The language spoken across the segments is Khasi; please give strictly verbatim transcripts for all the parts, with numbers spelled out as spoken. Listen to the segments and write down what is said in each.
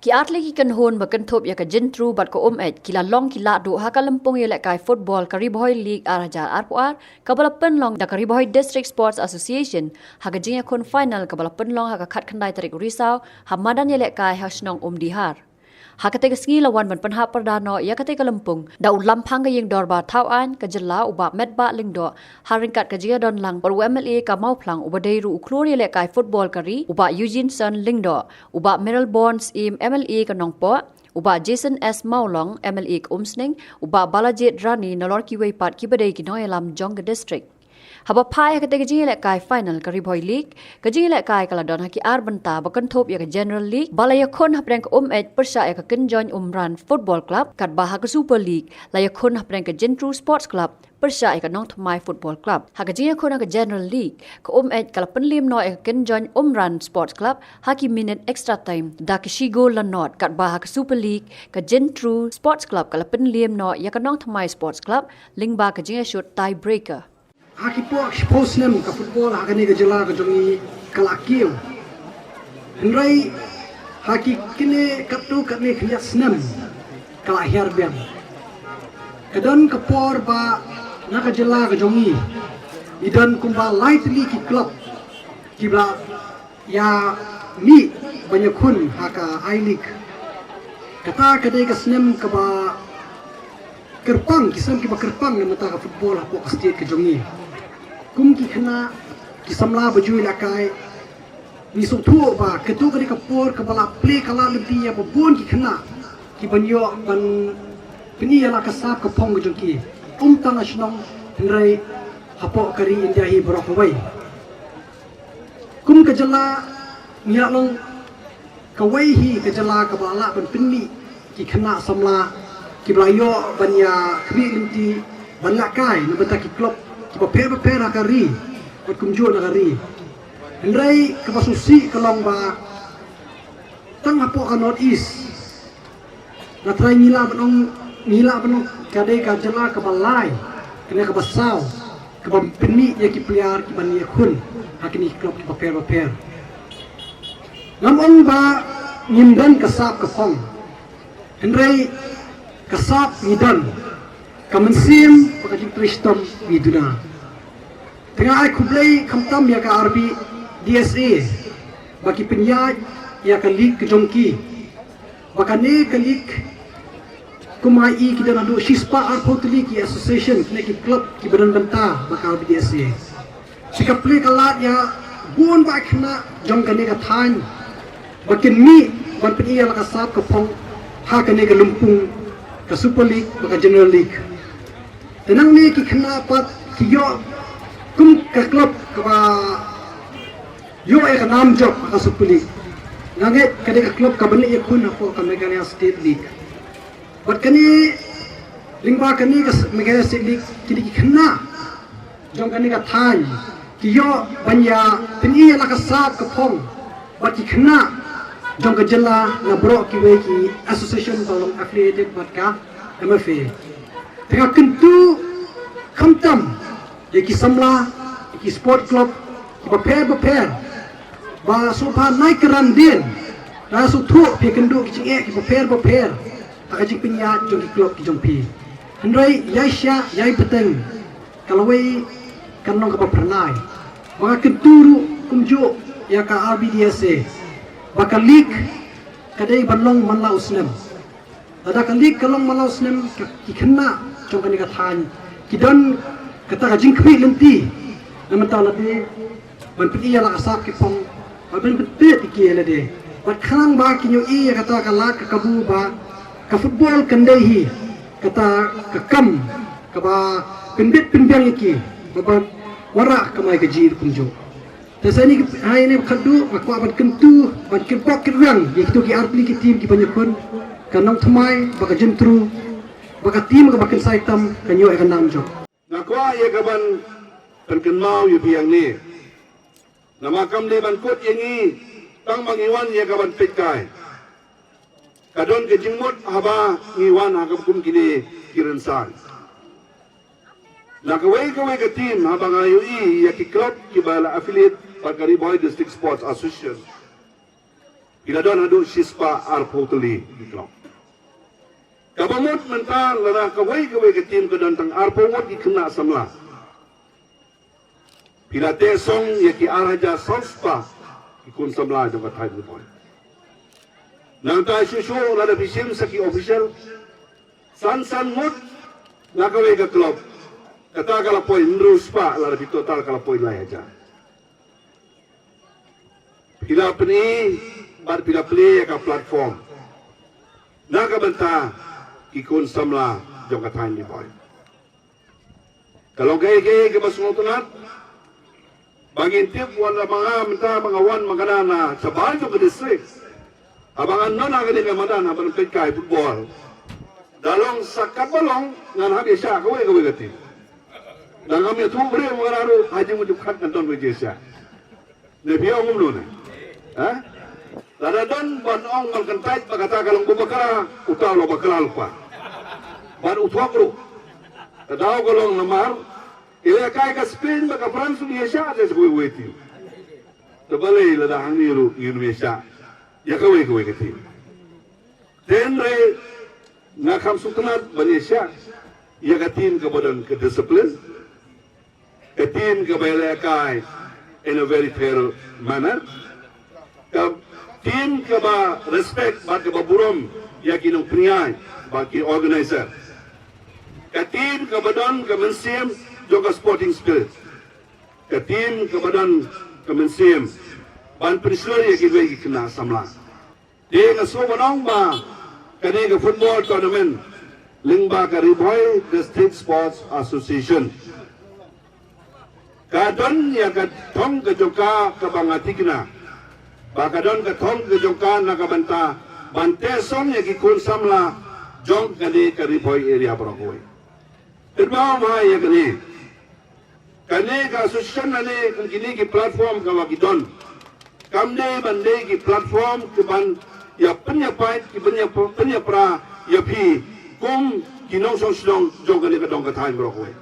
Ki artylli ki kynhun ba kynthup ïa ka Jyntru bad ka Umeit ki la long ki lahduh ha ka lympung ïalehkai football ka Ri Bhoi League ar hajar arphew ar, kaba la pynlong da ka Ri Bhoi District Sports Association ha ka jingïakhun final kaba la pynlong ha ka khatkhyndai tarik u Risaw ha madan ïalehkai ha shnong Umdihar. Ha katei ka sngi la wan ban pynhap pyrda noh ïa katei ka lympung da u Lamphang ka Ïingdorbar Thawaiñ ka Jylla u Bah Metbah Lyngdoh, ha ryngkat ka jingïadon lang bad u M L A ka Mawphlang uba dei ruh u khlur ïalehkai football ka ri u Bah Eugene Son Lyngdoh, u Bah Mayralborn Syiem M L A ka Nongpoh, u Bah Jason S Mawlong M L A ka Umsning, u Bah Balajied Rani nalor kiwei pat kiba dei ki nongïalam jong ka district. Haba phai ha katei ka jingïalehkai final ka Ri Bhoi League, ka jingïalehkai ka la don ha ki ar bynta ba kynthup ïa ka General League ba la ïakhun hapdeng ka Umeit pyrshah ïa ka Kynjoin Umran Football Club, katba ha ka Super League la ïakhun hapdeng ka Jyntru Sports Club pyrshah ïa ka Nongthymmai Football Club. Ha ka jingïakhun ha ka General League, ka Umeit ka la pynliem noh ïa ka Kynjoin Umran Sports Club ha ki minit extra time da ka shi gol la nod, katba ha ka Super League ka Jyntru Sports Club ka la pynliem noh ïa ka Nongthymmai Sports Club lyngba ka jingïashut tie breaker. Ha ki por shiphew snem ka football ha kane ka jylla ka jong ngi ka la kiew. Hynrei ha ki kine katto katne khyndiat snem ka la hiar biang. Ka don ka por ba na ka jylla ka jong ngi i don kumba lai tylli ki club kiba ïa mih ban ïakhun ha ka I-League. Kata ka dei ka snem kaba kyrpang, ki snem kiba kyrpang na bynta ka football hapoh ka state ka jong ngi. Kum ki khynnah, ki samla ba ju ïalehkai, ngi sngewthuh ba kato ka dei ka por kaba la plie ka lad lynti ïa ba bun ki khynnah kiban ïoh ban pyni ïa la ka sap ka phong ka jong ki, ym tang ha shnong hynrei hapoh ka ri India hi baroh kawei. Kum ka jylla ngi la long kawei hi ka jylla kaba lah ban pynmih ki khynnah samla kiba la ïoh ban ïa khmih lynti ban lehkai na bynta ki club kiba pher bapher ha ka ri bad kumjuh na ka ri. Hynrei kaba sngewsih ka long ba tang hapoh ka North East, nga trai ngi lah ban ong, ngi lah ban ong ka dei ka jylla kaba lai, kane kaba saw, kaba pynmih ïa ki player kiban ïakhun ha kine ki club kiba pher bapher. Ngam ong ba ngim don ka sap ka phong, hynrei ka sap ngi don, ka mynsiem bad ka jingtrei shitom ngi duna. Te nga ai khublei khamtam ïa ka R B D S A ba ki pynïaid ïa ka league ka jong ki. Ba kane ka league, kumba i ki don haduh shispah arphew tylli ki association, kine ki club kiba don bynta bad ka R B D S A. Te ka plie ka lad ïa bun bah khynnah jong kane ka thaiñ ba kin mih ban pyni ïa la ka sap ka phong ha kane ka lympung ka Super League bad ka General League. Te nangne ki khynnah pat ki ïoh kum ka club kaba ïoh ïa ka nam jop ha ka Super League. Nga ngeit ka dei ka club kaba nang ïakhun hapoh ka Meghalaya State League. Bad kane, lyngba kane ka s-, Meghalaya State League, kine ki khynnah jong kane ka thaiñ ki ïoh ban ïa pyni ïa la ka sap ka phong bad ki khynnah jong ka jylla na baroh kiwei ki association ba long affiliated bad ka M F A. Te nga kyntu khamtam ïa ki samla, ïa ki sport club kiba pher bapher ba sngewbha nai kyrandien, nai sngewthuh phi kynduh ki jingeh kiba pher bapher ha ka jingpynïaid jong ki club ki jong phi. Hynrei ïai shah ïai bteng ka lawei kan long kaba phyrnai. Ba nga kyntu ruh kumjuh ïa ka R B D S A ba ka league ka dei ban long man la u snem. Lada ka league ka long man la u snem, ka, ki khynnah jong kane ka thaiñ ki don kata ka jingkhmih lynti na bynta lade ban pyni ïa la ka sap ka phong, ban pynpeit ïa ki ïa lade. Bad khnang ba kin ïohi ïa kata ka lad ka kabu ba ka football kan dei hi kata ka kam kaba pynbit pynbiang ïa ki ba ban wanrah kamai kajih kumjuh. Te sa ine, ha ine ba khatduh nga kwah ban kyntu, ban kyrpad kyrwiang ïa kito ki artylli ki team kiba ïakhun, ka Nongthymmai bad ka Jyntru, ba ka team kaba kynsai tam kan ïoh ïa ka nam jop. Nga kwah ïa ka ban pynkynmaw ïa phi hangne. Namar kam dei ban kut ïa ngi tang ba ngi wan ïa ka ban peitkai. Ka don ka jingmut haba ngi wan ha ka kum kine ki rynsan. Na kawei kawei ka team haba nga ïohi ïa ki club kiba la affiliate bad ka Ri Bhoi District Sports Association. Ki la don haduh shispah arphew tylli ki club. Kaba mut mynta lada kawei kawei ka team ka don tang arphew ngut ki khynnah samla, phi la teh song ïa ki ar hajar saw spah ki khun samla jong ka thaiñ Ri Bhoi. Nangta shuh shuh lada phi shim sa ki official, san san ngut na kawei ka club, kata ka la poi hynriew spah, lada phi total ka la poi lai hajar. Phi la pyni bad phi la plie ïa ka platform na ka bynta ki khun samla jong ka thaiñ Ri Bhoi. Ka long kaei kaei kaba sngewtynnat ba ngin tip, wan la ma nga mynta ba nga wan ma nga na shabar jong ka district. Haba ngan don ha kane ka madan haba ngan peit kai football, da long sa katba long ngan hap ïa shah kawei kawei ka team. Da ngam ïathuh briew ma nga ruh, ha jingmut jingpyrkhat ngan don kawei jingïashah. Ne phi ong kumno ne? Ha? Lada don ban ong ban kyntait ba kata ka long ba bakla, uta u long bakla lypa. Ban u thok ruh. Ka daw ka long namar ïalehkai ka Spain bad ka France ruh ïashah te sa kawei kawei team. Te balei lada hangne ruh ngin ïashah ïa kawei kawei ka team? Te hynrei nga kham sngewtynnat ban ïashah ïa ka team kaba don ka discipline, ka team kaba ïalehkai in a very fair manner, ka team kaba respect bad kaba burom ïa ki nongpynïaid bad ki organizer, ka team kaba don ka mynsiem jong ka sporting spirit, ka team kaba don ka mynsiem ban pynshlur ïa kiwei ki khynnah samla. Te nga sngewbha ban ong ba kane ka football tournament lyngba ka Ri Bhoi District Sports Association ka don ïa ka thong ka jong ka kaba nga thikna ba ka don ka thong ka jong ka na ka bynta ban teh song ïa ki khun samla jong kane ka Ri Bhoi area baroh kawei. Te ba ma ïa kane, kane ka association lane kum kine ki platform kaba ki don, kam dei ban dei ki platform ki ban ïa pynïapait, ki ban ïa pynïapra ïa phi kum ki nongshong shnong jong kane ka dong ka thaiñ baroh kawei.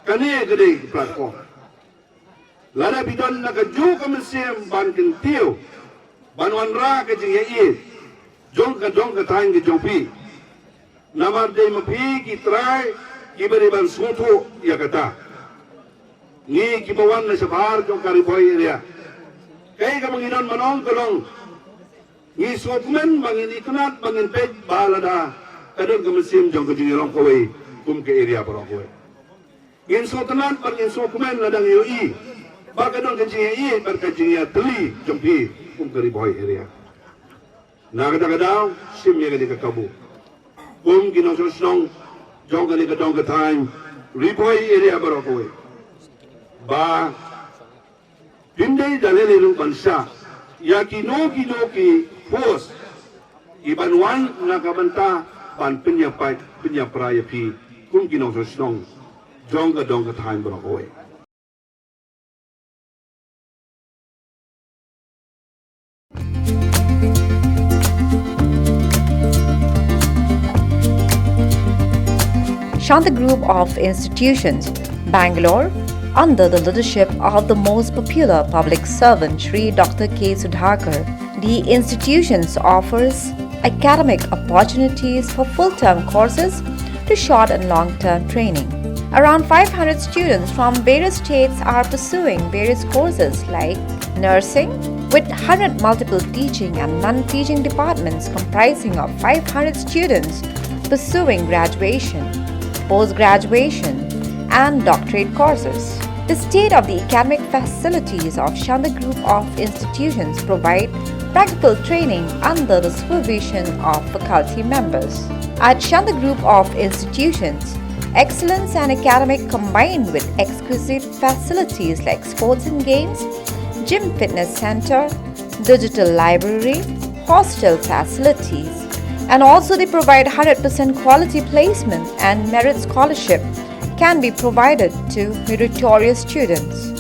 Kane ka dei ki platform. Lada phi don na kajuh ka mynsiem ban kyntiew, ban wanrah ka jingïaieit jong ka dong ka thaiñ ka jong phi. Namar dei ma phi ki trai kiba dei ban sngewthuh ïa kata. Ngi kiba wan na shabar jong ka Ri Bhoi area, kaei kaba ngi don ban ong ka long, ngi sngewkmen ba ngin itynnad ba ngin peit ba lada ka don ka mynsiem jong ka jingïalong kawei kum ka area baroh kawei. Ngin sngewtynnad bad ngin sngewkmen lada ngi ïohi ba ka don ka jingïaieit bad ka jingïatylli jong phi kum ka Ri Bhoi area. Na kata ka daw, shim ïa kane ka kabu kum ki nongshong shnong jong kane ka dong ka thaiñ Ri Bhoi area baroh kawei, ba phin dei da lei lei ruh ban shah ïa kino kino ki force ki ban wan na ka bynta ban pynïapait pynïapra ïa phi kum ki nongshong shnong jong ka dong ka thaiñ baroh kawei. Shanta Group of Institutions, Bangalore, under the leadership of the most popular public servant Shri Doctor K Sudhakar. The institutions offers academic opportunities for full-term courses to short and long-term training. Around five hundred students from various states are pursuing various courses like nursing, with hundred multiple teaching and non-teaching departments comprising of five hundred students pursuing graduation, post-graduation, and doctorate courses. The state-of-the-academic facilities of Shanta Group of Institutions provide practical training under the supervision of faculty members. At Shanta Group of Institutions, excellence and academic combined with exquisite facilities like sports and games, gym fitness center, digital library, hostel facilities, and also they provide hundred percent quality placement and merit scholarship can be provided to meritorious students.